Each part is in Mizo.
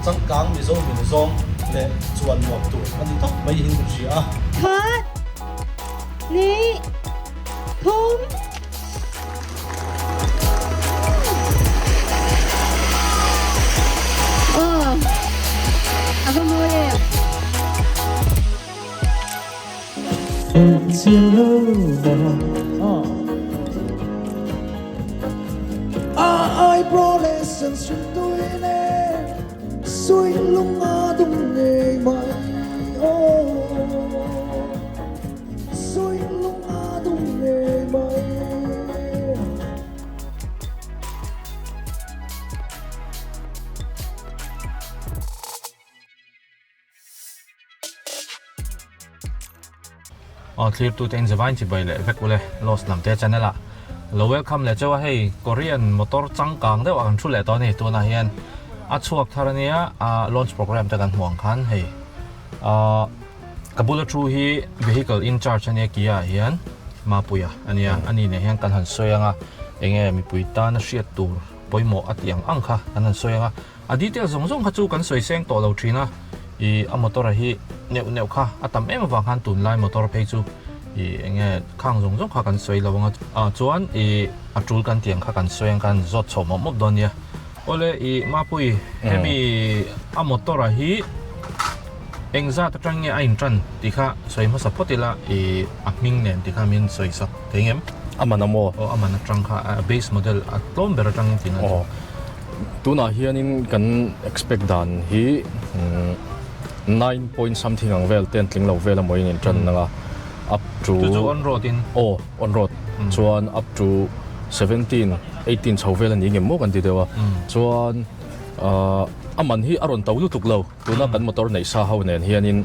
Changkang Mizo mil zawng leh chuan nuam tur a ni tawp mai in ka hria a. Khat, hnih, thum. Aw, a va mawi em. Aw thlirtute in zavain chibai leh vek ule Lost lam te channel ah lo welcome leh cheu a hei Korean motor changkang deuh ah kan thu leh tawh a ni tunah hian a chhuak thar ania ah launch program te kan hmuh ang khan hei ah ka bula thu hi vehicle in charge ania Kia ah hian Mapuia ania ani nen hian kan han sawi anga enge mipui tana hriat tur pawimawh a tih ang ang kha kan han sawi anga. A detail zawng zawng kha chu kan sawi seng tawh lo thin a, ih a motor a hi neuh neuh kha a tam em avang khan tunlai motor phei chu ih eng nge khang zawng zawng kha kan sawi lo ang a, chuan ih a tul kan tih ang kha kan sawi ang khan zawt chhoh mawp mawp dawn nia. Awle ih Mapui hemi a motor a hi eng zat atang nge a in tan tih kha sawi hmasa phawt ila ih a hming nen tih kha min sawi sak thei ngem? A man a maw? Aw a man atang kha a base model a tlawm ber atangin tih na chu. Tunah hianin kan expect dan hi 9 point something ang vel ten tling lo vel amaw in in tan anga up to Chu chu on road in aw on road chuan up to 17 18 chho vel ani ngem maw kan ti deuh a chuan a man hi a rawn to lutuk lo tuna kan motor neih sa ho nen hianin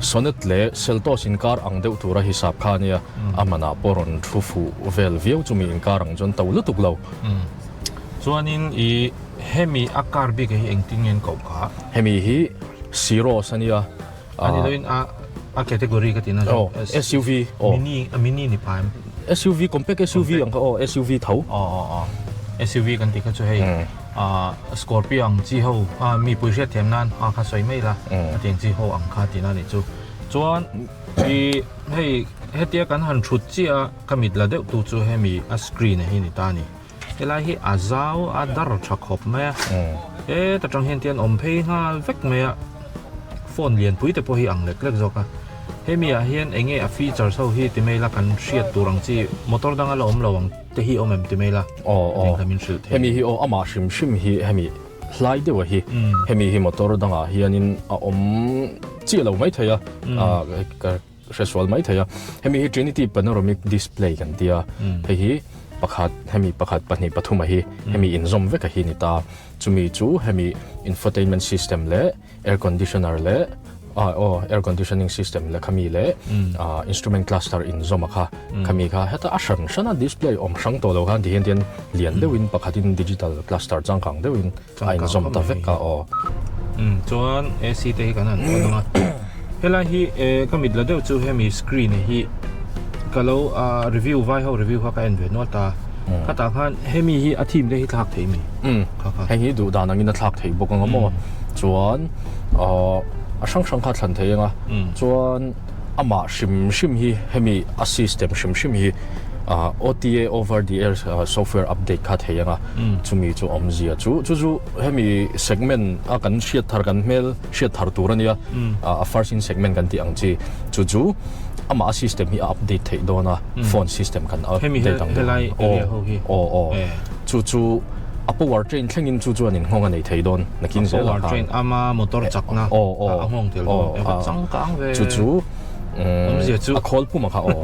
Sonet leh Seltos inkar ang deuh tura hisap kha ania a manah pawh rawn thu fuh vel viau chumi inkar ang chuan to lutuk lo. Chuanin i hemi a car bik hi engtin nge an koh kha? Hemi hi Syros a nia. A ni loin a a category ka tihna zawk. Aw SUV aw. Mini a mini ni pha em? SUV compact SUV ang kha aw SUV tho. Aw aw aw SUV kan tih kha chu hei ah Scorpio ang chi ho a mi pui hriat thiam nan a kha sawi mai la a tiang chi ho ang kha tihna nih chu. Chuan i hei hetia kan han thut chiah a ka mit la deuh tu chu hemi a screen a hi ni ta a ni. Helai hi a zau a dar tha khawp mai a, heta tang hian tian awm phei nghal vek mai a, phone lianpui te pawh hi ang lek lek zawk a, hemi ah hian eng nge a features ho hi ti mai ila kan hriat tur ang chi motor danga la awm lo ang te hi awm em ti mai ila aw heng kha min hrilh thei. Hemi hi aw amah hrim hrim hi hemi hlai deuh a hi, hemi hi motor dangah hianin a awm chiah lo mai thei a, ka Hresual mai thei a. Hemi hi Trinity Panoramic Display kan ti a. Hei hi pakhat, hemi pakhat, pahnih, pathum a hi hemi inzawm vek a hi ni ta. Chumi chu hemi infotainment system leh air conditioner leh ah aw air conditioning system leh khami leh ah instrument cluster inzawm a kha. Khami kha heta a hran hran a display awm hrang tawh lo khan tihian tian lian deuhin pakhatin digital cluster changkang deuhin a inzawm ta vek a aw. Umm chuan AC te hi kan han on ang a helai hi eh ka mit la deuh chu hemi screen hi ka lo ah review vai ho review kha ka en ve nual ta khatah khan hemi hi a theme te hi thlak thei mi umm heng hi duh dan angin a thlak thei bawk ang a maw chuan ah a hrang hrang kha a thlan thei ang a chuan amah hrim hrim hi hemi a system hrim hrim hi ah OTA over the air software update kha thei ang a chumi chu awmzia chu chu chu hemi segment a kan hriat thar kan hmel hriat thar tur a nia a first in segment kan tih ang chi chu chu amah a system hi a update theih dawn a phone system kan update ang dawn aw aw aw chu chu a power train thlengin chu chuan in nghawng a nei thei dawn nakin zel ah khan ama motor chakna a nghawng tel dawn changkang ve chu chu awmzia chu a khawl pum a kha aw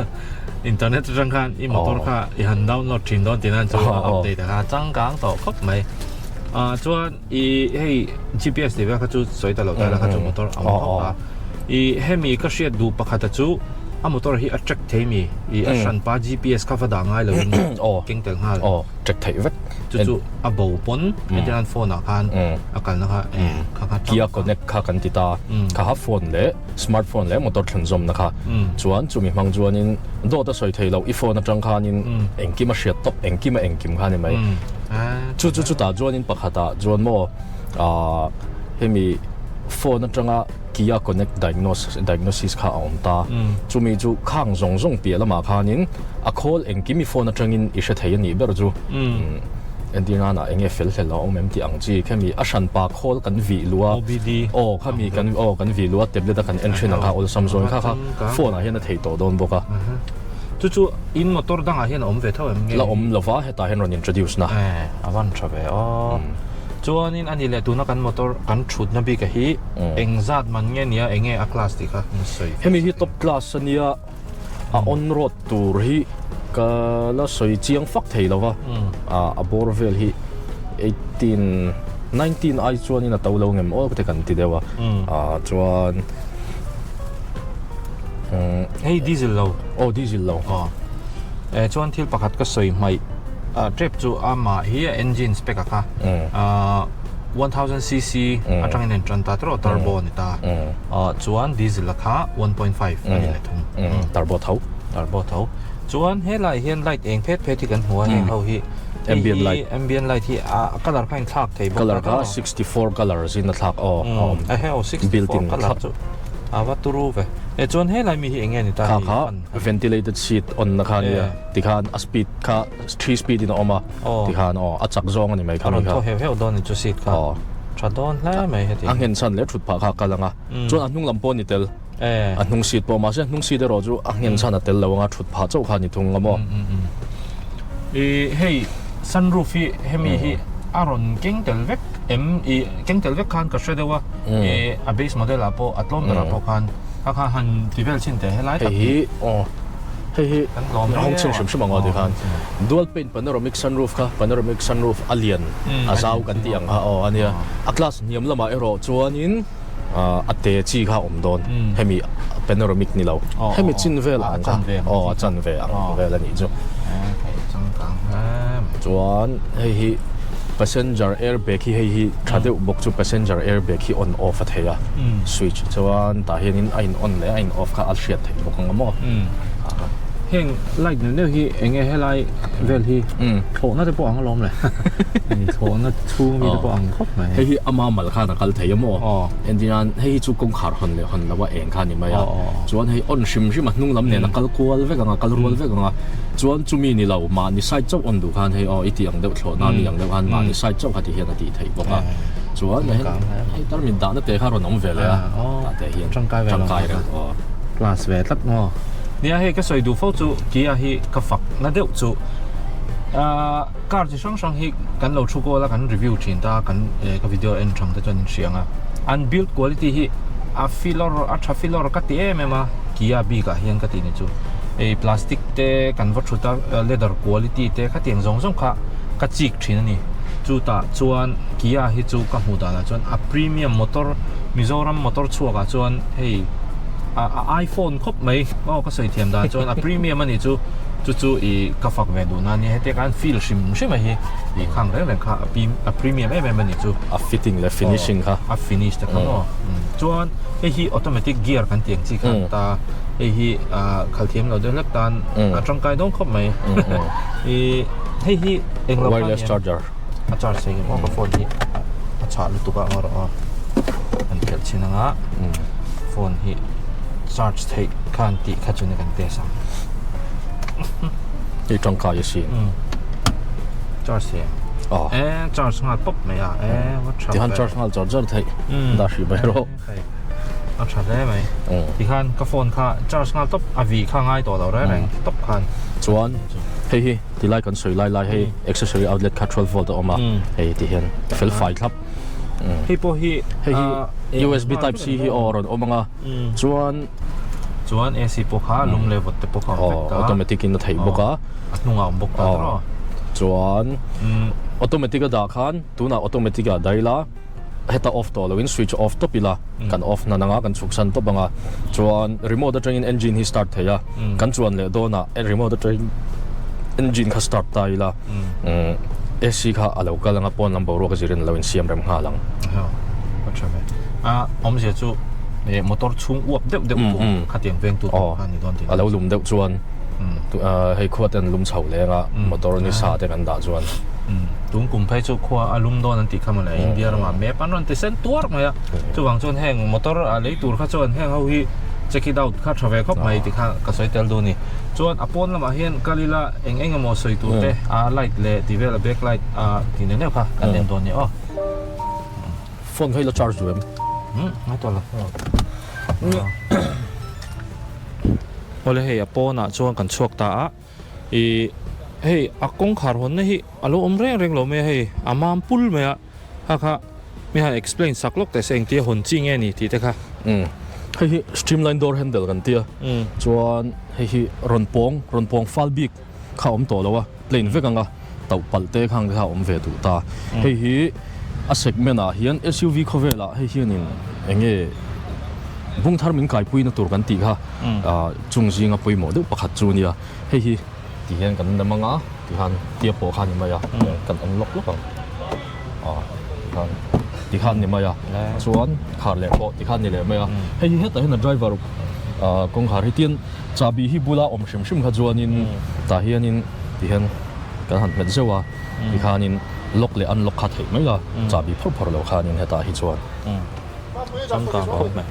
internet atang khan i motor kha i han download thin dawn tih nan chu a update a kha changkang tawh khawp mai ah chuan i hei GPS tih vel kha chu sawi ta lo ta la kha chu motor ang khawp a i hemi ka hriat duh pakhat a chu a motor hi a track thei mi i a hran pa GPS kha va dah ngai lo in keng tel nghal aw track theih vek chu chu a bo pawn heti hian phone ah khan a kalna kha kha kha Kia Connect kha kan ti ta kha ha phone leh smartphone leh motor thlunzawmna kha chuan chumi hmang chuanin dawt a sawi thei loh i phone atang khanin engkim a hriat tawp engkim a engkim kha a ni mai. Chu chu chutah chuanin pakhatah chuan maw aah Hemi phone atanga Kia Connect diagnose diagnosis kha a awm ta. Chumi chu khang zawng zawng piah lamah khanin a khawl engkim i phone atangin i hre thei a nih ber chu. Entir nana eng nge fel hlel a awm em tih ang chi khemi a hranpa khawl kan vih luh a. OBD. Aw khami kan aw kan vih luh a tablet a kan en thin ang kha awlsam zawng kha kha phone ah hian a thei tawh dawn bawk a. Chu chu in motor dangah hian a awm ve tho em nge? La awm lova hetah hian rawn introduce na. A van tha ve aw. Chuanin a ni leh tuna kan motor kan thutna bik a hi engzat man nge nia enge a class tih kha min sawi ve. Hemi hi top class a nia a on road tur hi ka la sawi chiang fak thei lo va a bawr vel hi 18 19 ai chuanin a to lo ngem aw te kan ti deuh a chuan hei diesel lo aw diesel lo aw chuan thil pakhat ka sawi hmaih Trip chu amah hi a engine spec a kha 1000cc atangin a intan ta tawh turbo a ni ta chuan diesel a kha 1.5 a ni leh thung turbo tho turbo tho chuan helai hian light eng phet phet hi kan hmu a heng ho hi ambient light ambient light hi a colour kha a inthlak thei bawk colour kha 64 colours in a thlak aw a awm a heo 64 colour chu a va turu ve e chuan helai mi hi eng nge ni ta kha kha ventilated seat on na kha nia tikhan a speed kha 3 speed in a awm a tikhan aw a chak zawng a ni mai kha mi kha. A rawn thaw heuh heuh dawn ni chu seat kha. Tha dawn hle mai heti. A nghen chhan leh thut phah kha a kal ang a. Chuan a hnung lam pawh a ni tel. A hnung seat pawh mahse a hnung seat erawh chu a nghen chhan a tel lo ang a thut phah chauh kha a ni thung ang maw. I hei sunroof hi hemi hi a rawn keng tel vek em i keng tel vek khan ka hre deuh a i a base model ah pawh a tlawm berah pawh khan kha kha han ti vel chhin teh helai tak hi. Hei hi aw. Hei hi hawng chhin hrim hrim ang aw tikhan dual paint panoramic sunroof kha panoramic sunroof a lian a zau kan tih ang kha aw a nia a class hniam lamah erawh chuanin a te chi kha a awm dawn hemi panoramic ni lo hemi chin vel ang kha aw a chan ve ang vel a nih chu chuan hei hi passenger airbag hi hei hi tha deuh bawk chu passenger airbag hi on off a thei a switch chuan tah hianin a in on leh a in off kha a hriat theih bawk ang a maw. Heng light neuh neuh hi eng nge helai vel hi thlawhna te pawh ang alawm le thlawhna chhung mi te pawh ang khawp mai. Hei hi ama mal khan a kal thei a maw entir nan hei hi chu kawngkhar hawn leh hawn loh a eng kha a ni mai a chuan hei on hrim hrim a hnung lam nen a kal kual vek ang a kal rual vek ang a chuan chumi ni lo mahni side chauh on duh khan hei aw i tih ang deuh thlawhna mi ang deuh khan mahni side chauh kha ti hian a tih theih bawk a chuan hei tarmit dahna te kha rawn awm ve leh a tah te hian tangkai reuh aw. Class ve tlat maw? Nia hei ka sawi duh fo chu Kia hi ka fak na deuh chu ahh car chi hrang hrang hi kan lo thu kawl a kan review thin ta kan ka video en thang te chuan in hria ang a an build quality hi a filawr a tha filawr ka ti em em a Kia bik ah hian ka tih ni chu hei plastic te kan va thut a leather quality te khatiang zawng zawng kha ka chik thin a ni chutah chuan Kia hi chu ka hmuh danah chuan a premium motor Mizoram motor chhuak ah chuan hei a iPhone khawp mai aw ka sawi thiam dan chuan a premium a nih chu chu chu i ka fak ve duh na ania hetiang khan feel hrim hrim a hi i khang reng reng kha a premium em em a nih chu a fitting leh finishing kha a finish te kha maw chuan hei hi automatic gear kan tih ang chi kha ta hei hi khal thiam lo deuh hlek tan a tangkai dawn khawp mai i hei hi englo wireless charger a charge thei ngei maw ka phone hi a chhah lutuk a ang erawh a an khelh chhin anga phone hi charge theih khan tih kha chu ni kan test ang hei tangkai a sin charge thei aw e charge nghal pawp mai a e va tha tihan charge nghal char char theih dah hrih mai rawh a tha hle mai tikhan ka phone kha charge nghal tawp a vi kha ngai tawh lo reng reng tawp khan chuan hei hi Tilai kan sawi lai lai hei accessory outlet kha 12 volt a awm a hei ti hian fel fai thlap. Hei pawh hi hei hi USB type C hi aw rawn awm ang a chuan chuan AC pawh kha lum leh vawt te pawh kha awm vek ta automatic in a theih bawk a a hnungah awm bawk ta tawh chuan automatic a dah khan tunah automatic ah daih la heta off tawh loin switch off tawp ila kan off hnan anga kan chhuk san tawp anga chuan remote atangin engine hi start thei a kan chuan leh dawnah remote atangin engine kha start ta ila AC kha a lo kal anga pawn lam boruak a zirin a lo insiam rem nghal ang. A tha ve. A awmzia chu motor chhung uap deuh deuh tur khatiang vengtu tur kha a ni dawn tih a lo lum deuh chuan hei khuat an lum chho leng a motor ni sa te kan dah chuan. Tun kum phei chu khua a lum dawn an tih kha mawle India ramah map an rawn ti sen tuar mai a. Chuvang chuan heng motor a lei tur kha chuan heng ho hi check it out kha tha ve khawp mai ti kha ka sawi tel duh a ni. Chuan a pawn lamah hian kal ila eng eng emaw sawi tur te a light leh ti vel a back light a ti neuh neuh kha kan en dawn a ni aw. Phone kha i la charge duh em? Umm ngai tawh lo. Awle hei a pawnah chuan kan chhuak ta a. Ih hei a kawngkhar hawnna hi a lo awm reng reng lo mai a hei a mam pul mai a kha kha mi han explain sak lawk teh se engtia hawn chi nge ni tih te kha. Umm hei hi streamline door handle kan tia chuan hei hi rawn pawng rawn pawng fal bik kha a awm tawh lo a plain vek ang a tauh palh te khang te kha a awm ve duh ta hei hi a segment ah hian SUV khawvel ah hei hianin eng nge bung thar min kaipui na tur kan tih kha ah chung zinga pawimawh deuh pakhat chu nia hei hi ti hian kan nem anga ti khan tia pawh kha a ni mai a kan en lawk lawk ang ah ti khan ti khan a ni mai a chuan khar leh pawh ti khan a ni leh mai a hei hi hetah hian a driver ah kawngkhar hi tin chahbi hi bula awm hrim hrim kha chuanin tah hianin ti hian kan han hmet zeuh a ti khanin lock leh unlock kha theih mai a chahbi phawrh phawrh loh khanin hetah hi chuan changkang khawp mai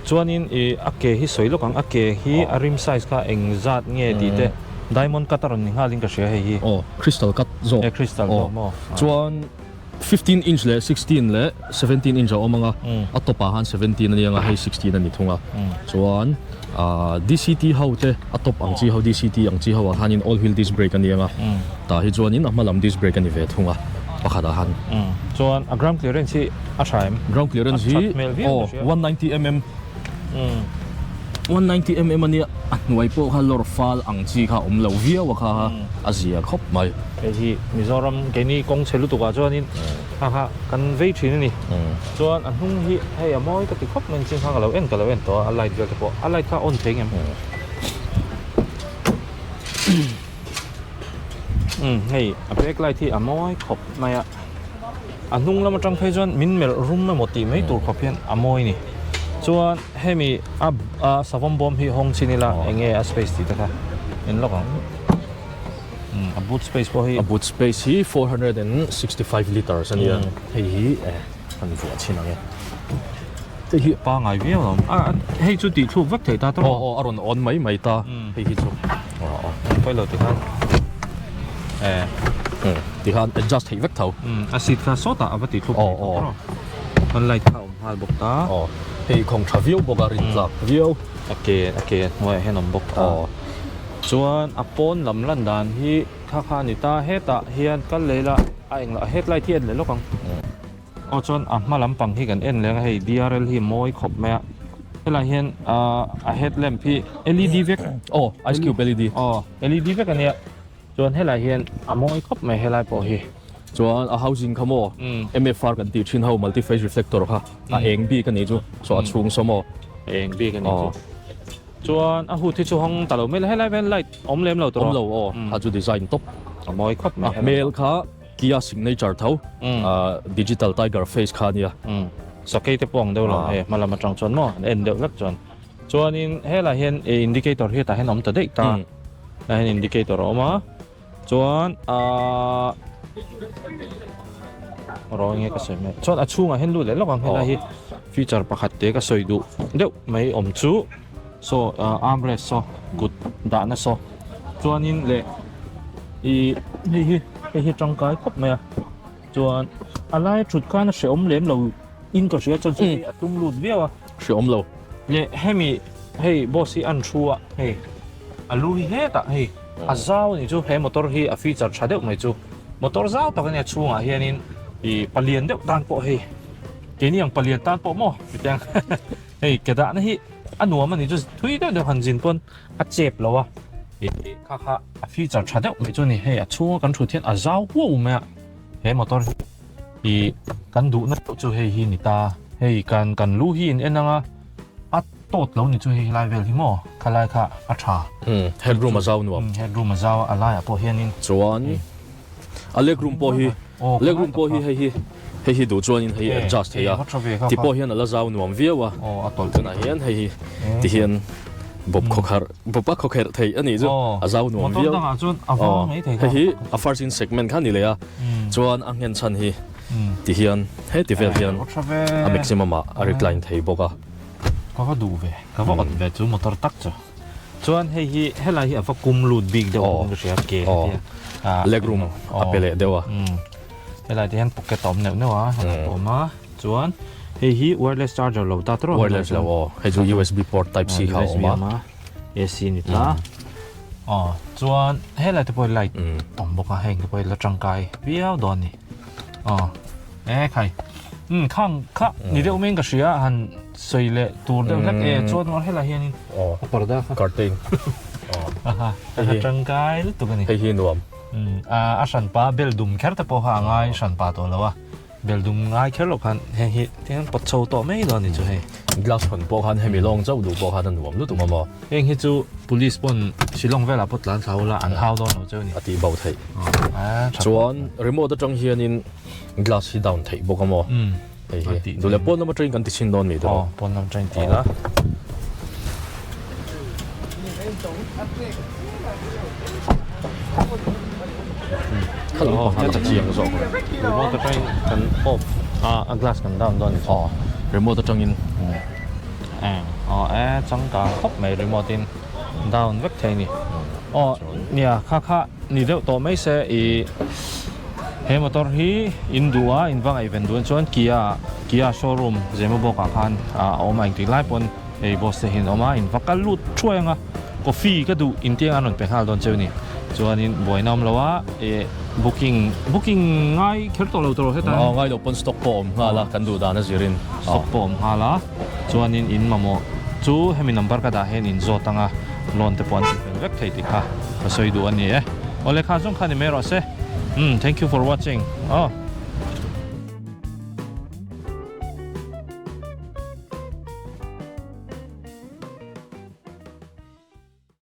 chuanin ih a ke hi sawi lawk ang a ke hi a rim size kha eng zat nge tih te diamond cut a rawn ni nghalin ka hria hei hi aw crystal cut zawk e crystal zawk maw chuan 15 inch leh 16 leh 17 inch a awm ang a, a top ah khan 17 a ni ang a, hei 16 a ni thung a. Chuan ah DCT ho te a top ang chi ho DCT ang chi ho ah khanin all wheel disc brake a ni ang a, tah hi chuanin a hma lam disc brake a ni ve thung a, pakhat ah khan. Chuan a ground clearance hi a tha em? Ground clearance hi aw 190 mm. 190 mm a nia, a hnuai pawh kha lawr fal ang chi kha a awm lo viau a kha a zia khawp mai. Hei hi Mizoram keini kawng chhe lutuk ah chuanin kha kha kan vei thin a ni. Chuan a hnung hi hei a mawi ka ti khawp mai chin kha ka lo en ka lo en tawh a, a light vel te pawh a light kha a on thei ngem? Umm hei a back light hi a mawi khawp mai a. A hnung lam atang phei chuan min melh rum emaw tih mai tur khawp hian a mawi ni. Chuan hemi a a savawm bawm hi hawng chin ila eng nge a space tih te kha en lawk ang. Umm a boot space pawh hi. A boot space hi 465 litres a nia. Hei hi eh kan vuah chhin ang e. Hei hi pangai viau lo a hei chu tih thluk vek theih ta tawh. Aw aw a rawn on mai mai ta hei hi chu. Aw aw. Pawi lo tikhan eh. Tikhan adjust theih vek tho. A seat kha sawtah a va tih thluk theih tawh tawh. An light kha a awm nghal bawk ta. Aw hei khawng tha viau bawk a rin tlak viau. A ke a ke hnuaiah hian awm bawk ta. Chuan a pawn lam lan dan hi kha kha a ni ta hetah hian kal leh ila a englo a headlight hi a en leh lawk ang. Aw chuan a hma lampang hi kan en leng a hei DRL hi a mawi khawp mai a helai hian ahh a headlamp hi LED vek aw ice cube LED aw LED vek a nia chuan helai hian a mawi khawp mai helai pawh hi chuan a housing kha maw MFR kan tih thin ho multi phase reflector kha a eng bik a nih chu saw a chhung saw maw a eng bik a nih chu chuan a hood hi chu hawng ta lo mai la helai hian light awm lem lo tawh awm lo aw kha chu design tawp a mawi khawp mai a hmel kha Kia signature tho digital tiger face kha ania. Sakei te pawh ang deuh lo hei hma lam atang chuan maw an en deuh vek chuan. Chuanin helai hian indicator hi tah hian a awm ta daih ta. Tah hian indicator a awm a chuan ahh rawng nge ka sawi mai chuan a chhungah hian lut leh lawk ang helai hi feature pakhat te ka sawi duh deuh mai awm chu saw armrest saw kut dahna saw chuanin leh Ih hei hi hei hi tangkai khawp mai a chuan a lai thut khan a hrehawm lem lo in ka hria chuan chu hei a tum lut viau a hrehawm lo leh hemi hei boss hi an thu a hei a lu hi hetah hei a zau a nih chu he motor hi a feature tha deuh mai chu motor zau tak a nia chhungah hianin ih palian deuh tan pawh hei keini ang palian tan pawh maw hetiang hei ke dahna hi a nuam a nih chu thui deuh deuh han zin pawn a chep lo a ih kha kha a feature tha deuh mai chu a ni hei a chhunga kan thut hian a zau huau mai a he motor hi ih kan duhna deuh chu hei hi ni ta hei kan kan lu hi in en ang a a tawt lo ni chu hei helai vel hi maw khalai kha a tha headroom a zau nuam headroom a zau a laiah pawh hianin chuan a leg room pawh hi leg room pawh hi hei hi hei hi duh chuanin hei adjust thei a ti pawh hian a la zau nuam viau a tunah hian hei hi ti hian. Bawp khawkharh bawp a khawkherh theih a nih chu a zau nuam viau. Motor dangah chuan a vang mai thei kha. Hei hi a first in segment kha a ni leh a, chuan a nghen chhan hi ti hian heti vel hian a maximum ah a recline thei bawk a. Ka va duh ve, ka va awt ve chu motor tak chu. Chuan hei hi helai hi a va kum lut bik deuh bawk in ka hria ke hetia. Leg room a pe leh deuh a. Helai te hian pocket a awm neuh neuh a, helai pawh a awm a. Chuan hei hi wireless charger lo ta tawrh Wireless lo aw, hei chu USB port type C kha a awm a. AC ni ta. Aw chuan helai te pawh hi light awm bawk a, heng te pawh hi la tangkai viau dawn a ni. Aw e khai umm khang kha ni deuh maiin ka hria han sawi leh tur deuh hlek e chuan helai hianin a parda kha curtain aw a tangkai lutuk a ni. Hei hi nuam. A hranpa bel dum kher te pawh kha a ngai hranpa tawh lo a. Bel dum ngai kher loh khan heng hi tiang pawt chho tawh mai dawn ni chu hei. Glass hawn pawh khan hemi lawng chauh duh pawh khan a nuam lutuk a maw. Heng hi chu police pawn Shillong velah pawh tlan thla ula an hau dawn lo cheu ni. A tih bo theih. Chuan remote atang hianin glass hi down theih bawk a maw. Hei hi duh leh pawn lam atangin kan ti chhin dawn mi tawh. Aw pawn lam atangin ti la. Remote atangin kan off a a glass kan down dawn ni aw remote atangin eng aw e changkang khawp mai remote in down vek thei ni aw nia kha kha ni deuh tawh mai se ih he motor hi in duh a in va ngaihven duh chuan Kia Kia showroom Zemabawk ah khan a awm a engtik lai pawn. Hei boss te hi an awm a, in va kal lut thuai ang a, coffee ka duh intiang an rawn pe nghal dawn cheu ni. Chuanin buaina awm lo a, eh booking booking ngai kher tawh lo tawh hetah. Aw ngai lo pawn stock pawh awm nghal a, kan duh dan a zirin. Stock pawh awm nghal a, chuanin in mamawh chu hemi number ka dah hian in zawt ang a, loan te pawh an ti fel vek thei tih kha ka sawi duh a ni e. Awle kha zawng kha ni mai rawh se. Umm thank you for watching aw.